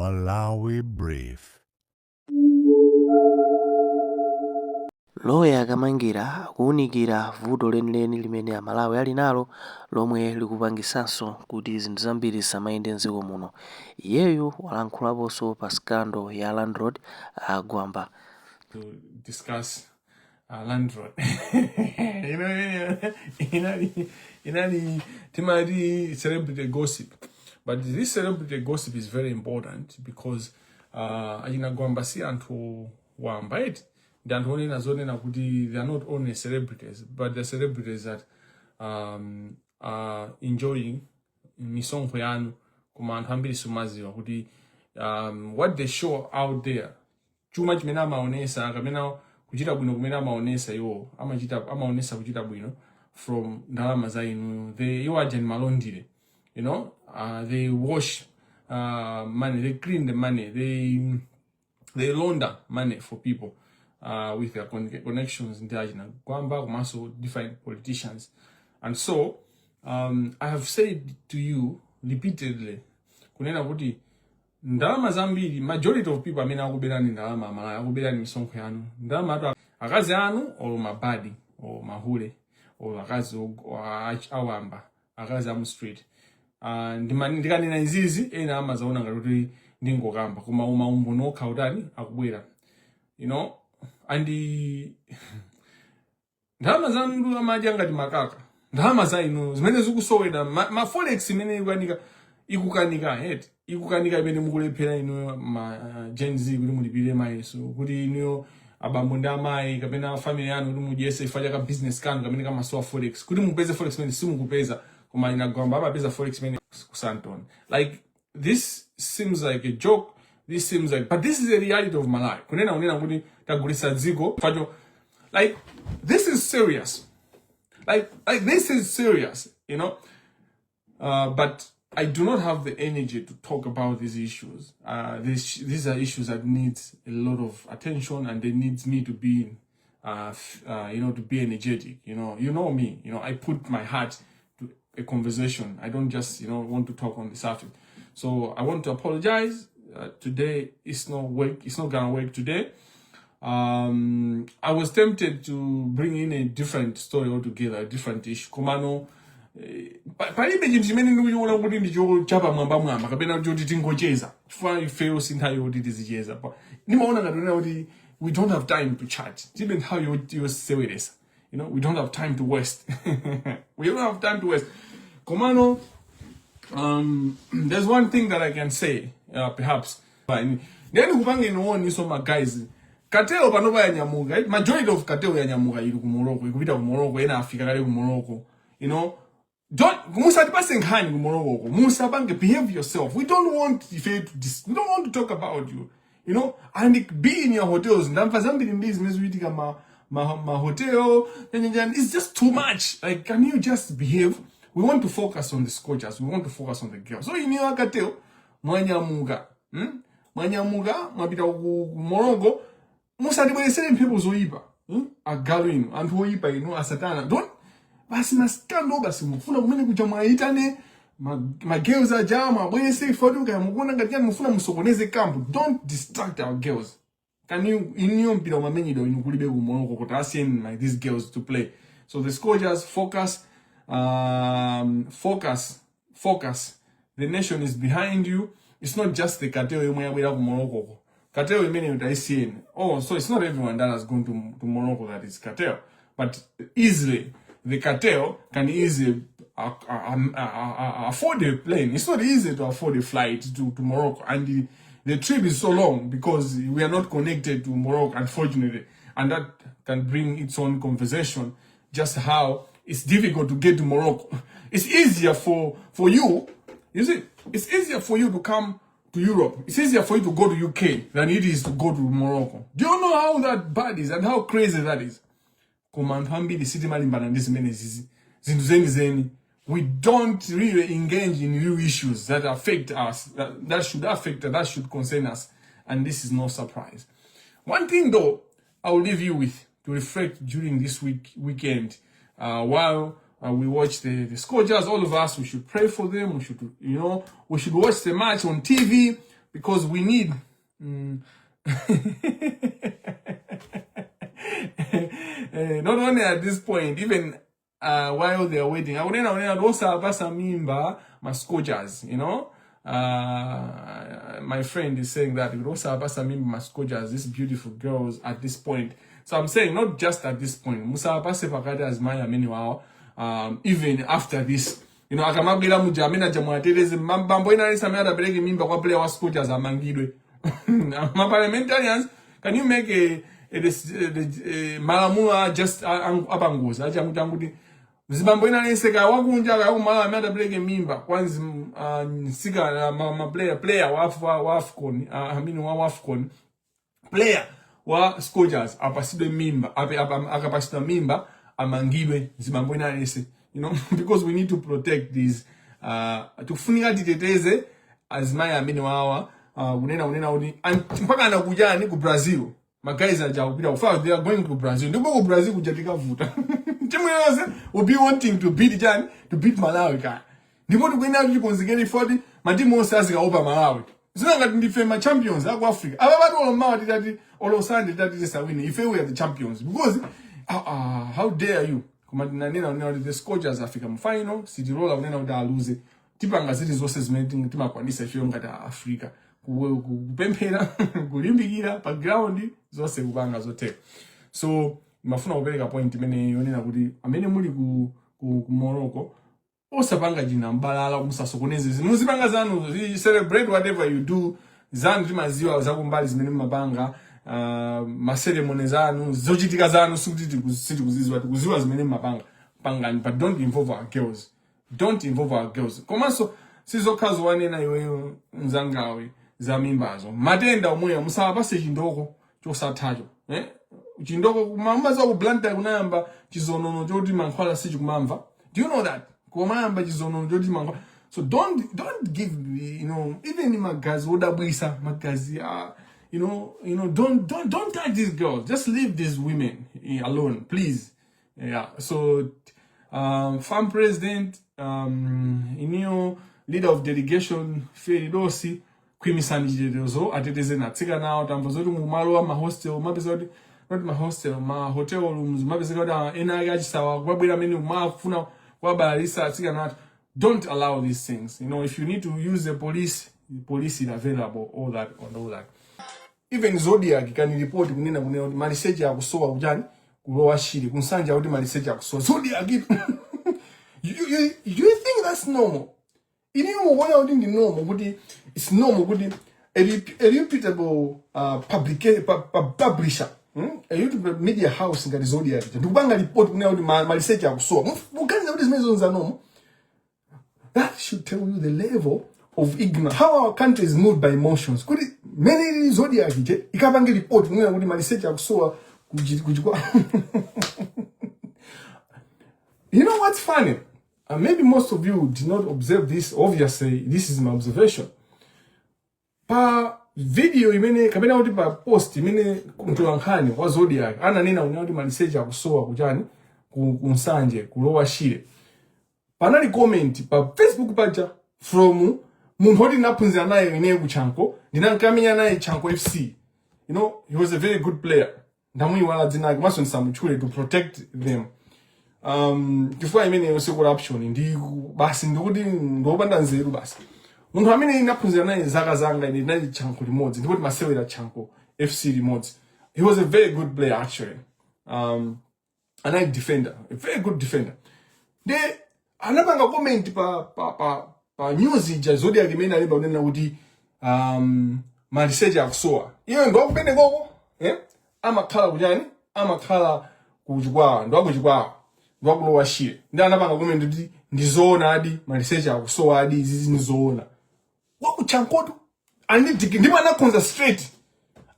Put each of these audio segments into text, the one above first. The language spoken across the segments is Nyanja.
Malawi Brief. Loya Kamangira akuwunikira vuto lenileni limene Amalawi ali nalo lomwe likupangisanso kuti zinthu zambiri zisamayende mdziko muno. Iyeyu walankhulaponso pa scandal ya landlord a Gwamba. To discuss landlord. Inali timati celebrity gossip, but this celebrity gossip is very important because achina Gwamba si anthu wamba eti, ndi anthu onena zonena kuti they are not only celebrities, but the celebrities that are enjoying misonkho yanu. Koma anthu ambiri simumaziwa kuti what they show out there, chuma chimene amaonesa kapena kuchita bwino kumene amaonesa iwo, amachita amaonesa kuchita bwino from ndalama za inuyo. They, iwo aja ni ma laundry. They wash money, they clean the money, they launder money for people with their connections ndi achina Gwamba komanso different politicians. And so I have said to you repeatedly kunena kuti ndalama zambiri, majority of people amene akuberani ndalama Amalawi, akuberani misonkho yanu, ndalama atu akazi anu or mabadi or mahule or akazi awamba, akazi amu street. Ndikanena izizi ena amazaona ngati kuti ndingokamba, koma umaumboni okha utani akubwera. And ndalama zanu amadya ngati makaka, ndalama za inu zimene zikusoweda, ma forex imene ikukanika het ikukanika, imene mukulephera inuyo ma Gen Z kuti mulipire mayeso, kuti inuyo abambo ndi amayi kapena family yanu kuti mudyese chifukwa cha ka business kanu kamene kamasowa forex, kuti mupeze forex imene simukupeza, koma inagwamba amapeza forex imene ku Sandton. Like, this seems like a joke, this seems like, but this is the reality of Malawi. Kunena kuti tagulisa dziko facho. Like, this is serious. Like this is serious. But I do not have the energy to talk about these issues. These are issues that needs a lot of attention and they needs me to be, to be energetic. You know me. I put my heart to a conversation. I don't just want to talk on the surface. So I want to apologize. Today it's not work. It's not gonna work today. I was tempted to bring in a different story altogether, a different issue. Komano, palibe chinthu chimene ndikuchiona kuti ndi chapamwamba mwamba kapena choti tingocheza, chifukwa ifeyo si nthawi yoti tizicheza. Ndimaona ngati kunena kuti we don't have time to chat, tilibe nthawi yoseweresa. We don't have time to waste, we don't have time to waste. Komano there's one thing that I can say, perhaps. Then kupange niwoniso ma guys, cartel panopa yanyamuka, right? Majority of cartel yanyamuka, ili ku Morocco, ikupita ku Morocco, ena afika kale ku Morocco. Don't musatipase nkhani ku Morocco ko. Musapange, behave yourself. We don't want ife to we don't want to talk about you. And be in your hotels. Ndamva zambiri mbiri zimene zikuchitika ma hotel. It's just too much. Like, can you just behave? We want to focus on the Scorchers. We want to focus on the girls. So in your cartel, mwanyamuka. Mwanyamuka, mwapita ku Morocco, musatibweresere mphepo zoyipa, Agalu inu, anthu oyipa inu, asatana. Don't basi ma scandal basi mufuna kumene kuja mwayitane ma girls aja mwabwerese ifoti kaya mukuona ngati chani mufuna musokoneze camp. Don't distract our girls. Can you, iniyo mpira umamenyedwa inu kulibe ku Morocco, kuti asiyeni like these girls to play. So the Scorchers, focus, focus, focus. The nation is behind you. It's not just the cartel yomwe yabwera ku Morocco ko. Cartel imeneyo taisiyeni. Oh, so it's not everyone that has gone to Morocco that is cartel, but easily the cartel can easily afford a plane. It's not easy to afford a flight to Morocco, and the trip is so long because we are not connected to Morocco, unfortunately, and that can bring its own conversation, just how it's difficult to get to Morocco. It's easier for you, you see, it's easier for you to come to Europe. It's easier for you to go to UK than it is to go to Morocco. Do you know how that bad is and how crazy that is? Koma anthu ambiri sitimalimbana ndi zimene zizi, zinthu zenizeni. We don't really engage in real issues that affect us, that should affect, that should concern us, and this is no surprise. One thing though I will leave you with to reflect during this weekend, while we watch the Scorchers, all of us, we should pray for them. We should watch the match on TV. Because we need not only at this point, even while they are waiting. Akunena kunena kuti osapasa mimba ma scorchers, you know. My friend is saying that kuti osapasa mimba ma scorchers, these beautiful girls at this point. So I'm saying not just at this point, musapase pakati azimayi amene wawa, even after this. Akamabwera muja amene aja muwateteze bambo ina aliyense amene atapereke mimba kwa player wa Scorchers amangidwe. Ma parliamentarians, can you make a malamulo a just apangozi achakuti anguti mzibambo ina aliyense kaya wakunja kaya kumalawi amene atapereke mimba kwa mtsikana ma player wa AFCON, I mean wa AFCON player wa Scorchers apasidwe mimba akapasidwa mimba amangidwe mzibambo ina aliyense, because we need to protect these, tikufunika titeteze azimayi amene wawa, kunena kuti mpaka anakuchani ku Brazil ma guys aja akupita kufa, they are going to Brazil, ndipo ku Brazil kuja tikavuta timu yonse will be wanting to beat chani, to beat Malawi kaya. Ndipo tikuyenera kuti tikonzekere foti matimu onse azikaopa Malawi. Zina ngati ndife ma champions aku Africa. Aba batu olo mawa titati olo Sunday titati tisawine, ife we are the champions because how dare you? Koma tinanena kunena kuti the Scorchers afika mu final, sitilola kunena kuti aluze. Tipanga zili zonse zimene timakwanisa ifeyo ngati a Africa, kupemphera, kulimbikira pa ground, zonse kupanga zotheka. So mafuna kupereka point imene yonena kuti amene muli ku Morocco, osapanga china mbalala, musasokoneze, muzipanga zanu, celebrate whatever you do zanu, timaziwa zakumbali zimene mumapanga, ma ceremony zanu, zochitika zanu, sikuti sitikuziziwa, tikuziwa zimene mumapanga, pangani, but don't involve our girls, don't involve our girls. Komanso sizokha zowanena iweyo mzangawe za mimbazo, matenda omweyo musawapase chindoko chosathacho, eh? Chindoko kumaza ku Blantyre kunayamba chizonono choti mankhwala sichikumamva. Do you know that kumayamba chizonono choti mankhwala? So don't give even magazi odabwisa magazi, don't touch these girls. Just leave these women alone, please. Yeah, so FAM president, iniyo leader of delegation Feridosi, khwimisani chitetezo, atetezeni atsikana awo. Tamva zoti mumalo ma hostel mapeza kuti, not ma hostel, ma hotel rooms, mapeza kuti ena ake achisawa kumabwera amene kumafuna kuwabalalisa atsikana athu. Don't allow these things. If you need to use the police, the police is available, all that and all that. Even Zodiak can report kunena kuti maliseche akusowa kuchani, kulowa Shire kunsanja, kuti maliseche akusowa. Zodiak, you think that's normal? Ine mukuona kuti ndi normal, kuti it's normal kuti a reputable publisher, A reputable media house ngati Zodiak ndikupanga report kunena kuti maliseche akusowa? Muganiza kuti zimene zonza normal? That should tell you the level of ignorance, how our country is moved by emotions, kuti mene ili Zodiak ije ikapange report kunena kuti maliseche akusowa kuchikwa. You know what's funny? Maybe most of you did not observe this. Obviously, this is my observation. Pa video imene kapena kuti pa post imene mtolankhani wa Zodiak ananena kunena kuti maliseche akusowa kuchani, ku Nsanje, kulowa Shire, panali comment pa Facebook paja from munthu oti ndinaphunzira naye ineyo ku Chanco, ndinankamenya naye Chanco FC. He was a very good player. Ndamuyiwala dzina lake, komanso ndisamutchule to protect them, chifukwa imeneyo si corruption, ndi basi ndikuti ndiwopanda nzeru basi. Munthu amene ndinaphunzira naye zaka zanga ine ndinali Chanco limodzi, ndipo timasewera Chanco FC limodzi. He was a very good player actually, anali defender, a very good defender. Nde anapanga comment pa news ija Zodiak imene alemba kunena kuti maliseche akusowa. Iye ndiwakumene koko, eh? Amakhala kuchani, amakhala kuchikwawa, ndiwakuchikwawa, ndiwakulowa Shire. Ndi anapanga comment kuti ndizoona adi, maliseche akusowa adi, izizi ndizoona. Wakuchankotu ali ndi, ndipo anakonza straight,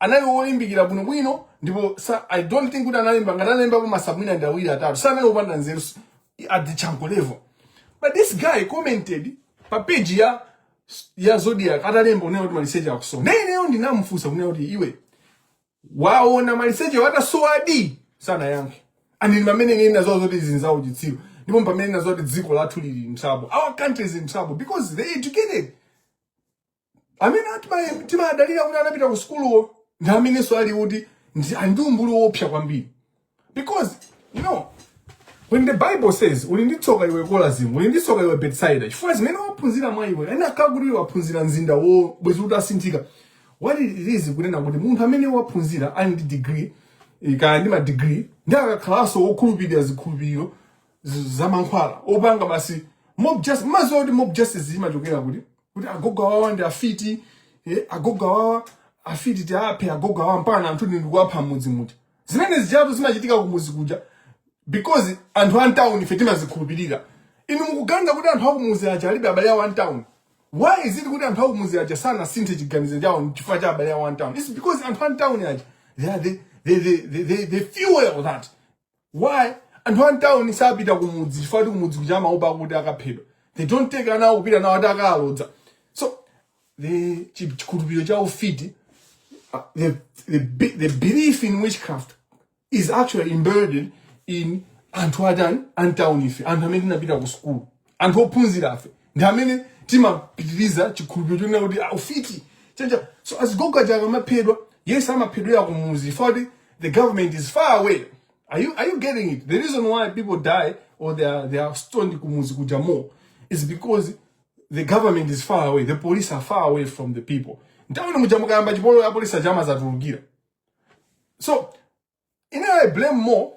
anali wolimbikira bwinobwino, ndipo I don't think kuti analemba, ngati analembapo masabwina ndi awiri atatu, sanali wopanda nzeru at the Chanco level. But this guy commented pa page ya Zodiak atalemba kunena kuti maliseche akusowa. Ineyo ndinamufunsa kunena kuti, "Iwe waona maliseche watasowadi?" Sanayankhe. And pamene ine nazo zoti zinzawo chitsiru, ndipo pamene nazo kuti dziko lathu lili in trouble, our country is in trouble, because they educated. Amene timadalira kuti anapita ku sukuluwo ndi amenenso ali kuti ali ndi umbuli woopsa kwambiri. Because when the Bible says, "Uli ndi tsoka iwe Korazini, uli ndi tsoka iwe Bethsaida, chifukwa zimene waphunzira mwa iwe, ena akhala kuti iwe waphunzira mzinda wo bwezi kuti asinthika." What it is, kunena kuti munthu amene waphunzira, ali ndi degree, kaya ndi ma degree, ndi akakhalanso wokhulupirira zikhulupiriro zamankhwala opanga basi mob justice. Maziwa kuti mob justice imachokera kuti agogo awawa ndi afiti, agogo awawa afiti, tiaphe agogo awawa, mpaka anthu ndikuwapha m'mudzi muja. Zimene zijatu zimachitika kumuzi kuja because anthu a mtown ife timazikhulupirira. Inu mukuganiza kuti anthu akumuzi aja alibe abale awo a mtown? Why is it kuti anthu akumuzi aja sanasinthe chiganizo chawo chifukwa cha abale awo a mtown? It's because anthu a mtown aja they are the, they fuel that. Why anthu a mtown sapita kumudzi? Chifukwa kuti kumudzi kuja amaopa kuti akaphedwa. They don't take ana awo kupita nawo ati akalodza. So the chikhulupiriro cha ufiti, the belief in witchcraft is actually embedded in anthu atani, antown ife, anthu amene tinapita ku school, anthu ophunzira afe ndi amene timapitiriza chikhulupiriro chonena kuti, ah, ufiti chancha. So azigogo aja akamaphedwa, yes, amaphedwera kumuzi chifukwa kuti the government is far away. Are you getting it? The reason why people die or they are stoned kumuzi kuja more is because the government is far away, the police are far away from the people. Ntawuni muja mukayamba chipolo, apolisi aja amazatulukira. So I blame more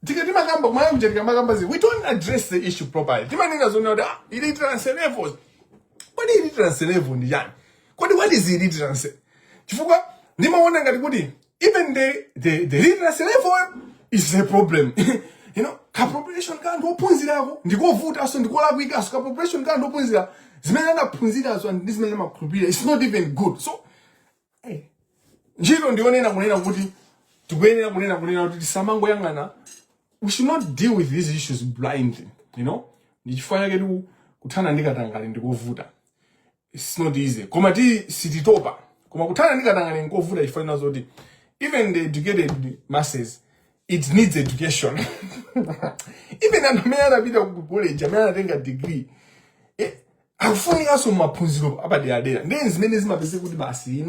tika timakamba kumaya kuja, tikamakamba zi, we don't address the issue properly. Timanena zona kuti, ah, illiteracy levels. Kodi illiteracy level ndi chani? Kodi what is illiteracy? Chifukwa ndimaona ngati kuti even the literacy level is a problem. Ka population ka anthu ophunzirako ndikovutanso, ndikolakwikaso. Ka population ka anthu ophunzira, zimene anaphunzirazo ndi zimene amakhulupirira, it's not even good. So hey, ntchito ndionena kunena kuti tikuyenera kunena kuti tisamangoyang'ana. We should not deal with these issues blindly. Ndi chifukwa chake kuthana ndi katangale ndikovuta. It's not easy, koma ti sititopa. Koma kuthana ndi katangale nkovuta chifukwa china zoti even the educated masses, it needs education. Even anthu amene anapita ku college, amene anatenga degree, akufunikanso maphunziro apaderadera. Ndiye zimene zimapeze kuti basi,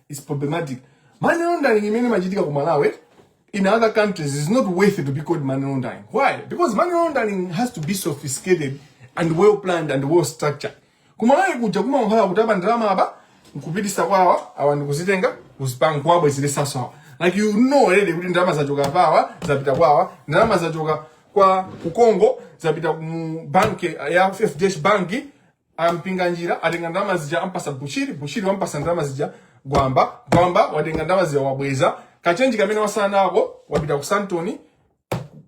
is problematic. Money laundering imene imachitika ku Malawi, in other countries is not worth to be called money laundering. Why? Because money laundering has to be sophisticated and well planned and well structured. Ku Malawi kuja kumakhala kutapa ndalama apa, nkupitisa kwawa awa, ndikuzitenga kuzipanga, kuwabwezeresanso awa. Like, you know already kuti ndalama zachoka pawa, zapita kwawa, ndalama zachoka kwa ku Congo, zapita ku banki ya FDH Bank, ampinga njira atenga ndalama zija, ampasa Bushiri, Bushiri wampasa ndalama zija Gwamba, Gwamba watenga ndalama zija, wabweza kachenji kamene wasala nako, wapita ku Santoni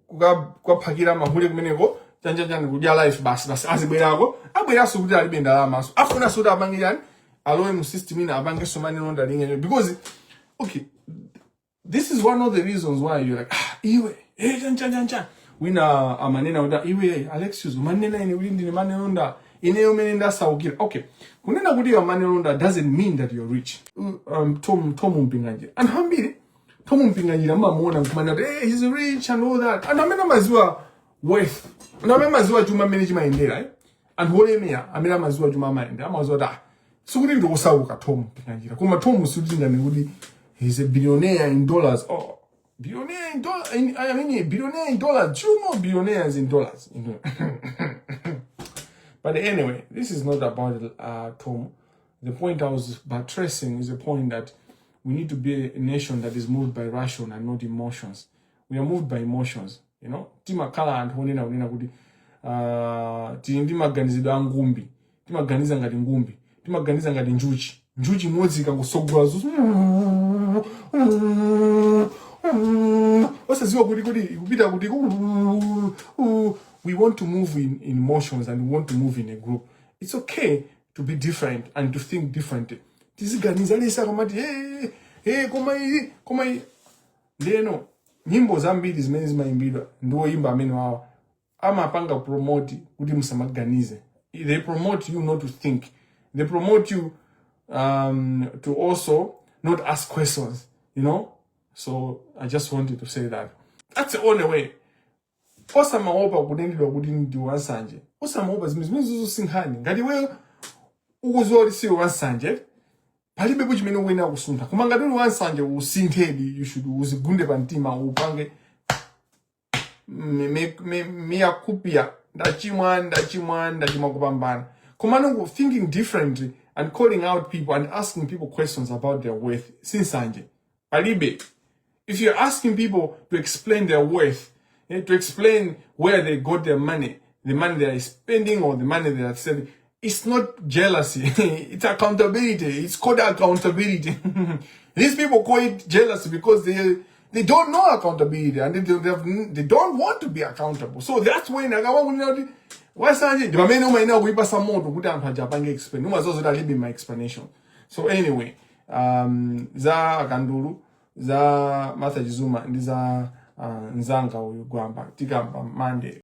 kukaphakira mahule kumeneko, chanchachani, kudya life basi. Basi, azibwerako, abweranso kuti alibe ndalamaso, afunanso kuti apange chani, alowe mu system ina, apangenso money laundering. Because, okay, this is one of the reasons why you're like, "Ah, iwe, eh, chan chan chan chan." Wina amanena kuti, "Iwe Alexius, umanena ine kuti ndine money launderer, ineyo umene ndasaukira." Okay, kunena kuti you're money launderer doesn't mean that you're rich. Tom Mpinganjira, anthu ambiri Tom Mpinganjira mmamuona nkumanena kuti, "Hey, he's rich" and all that. Anthu amene amaziwa wealth, anthu amene amaziwa chuma amene chimayendera, eh? Anthu olemera amene amaziwa chuma amayendera, amaziwa kuti, ah, sikuti ndikusauka Tom Mpinganjira, koma Tom sikuti ngani kuti he's a billionaire in dollars. Oh, billionaire in dollars, I mean, a billionaire in dollars. Do you know billionaires in dollars? But anyway, this is not about Tom. The point I was buttressing is the point that we need to be a nation that is moved by ration and not emotions. We are moved by emotions. Timakhala anthu onena kunena kuti tili ndi maganizidwe a ngumbi. Timaganiza ngati ngumbi, timaganiza ngati njuchi. Njuchi imodzi ikangosogola, osaziwa kuti ikupita kuti. We want to move in emotions and we want to move in a group. It's okay to be different and to think differently. Tiziganiza lesa kamati, hey, hey, koma iyi, koma iyi. Ndeno nyimbo zambiri zimene zimayimbidwa ndi oyimba amene wawa amapanga promote kuti musamaganize. They promote you not to think. They promote you to also not ask questions. So I just wanted to say that that's the only way. Osamaopa kunenedwa kuti ndi wansanje, osamaopa zimene zimene zosinkhani. Ngati iweyo ukuziwa kuti siwe wansanje. Palibepo chimene ukuyenera kusuntha. Koma ngati uli wansanje, usinthedi. You should uzigunde pa mtima, upange mea culpa: ndachimwa, ndachimwa, ndachimwa kupambana. Komano thinking differently and calling out people and asking people questions about their worth, sinsanje palibe. If you're asking people to explain their worth, to explain where they got their money, the money they are spending or the money they are saving, it's not jealousy. It's accountability. It's called accountability. These people call it jealousy because they don't know accountability and they don't want to be accountable. So that's when akawakunena kuti wasanje, ndi pamene umayenera kuipasa moto kuti anthu aja apange explain. Umazozo kuti alibe my explanation. So anyway, za akandulu, za Martha Chizuma ndi za nzanga uyu Gwamba, tikamba Monday.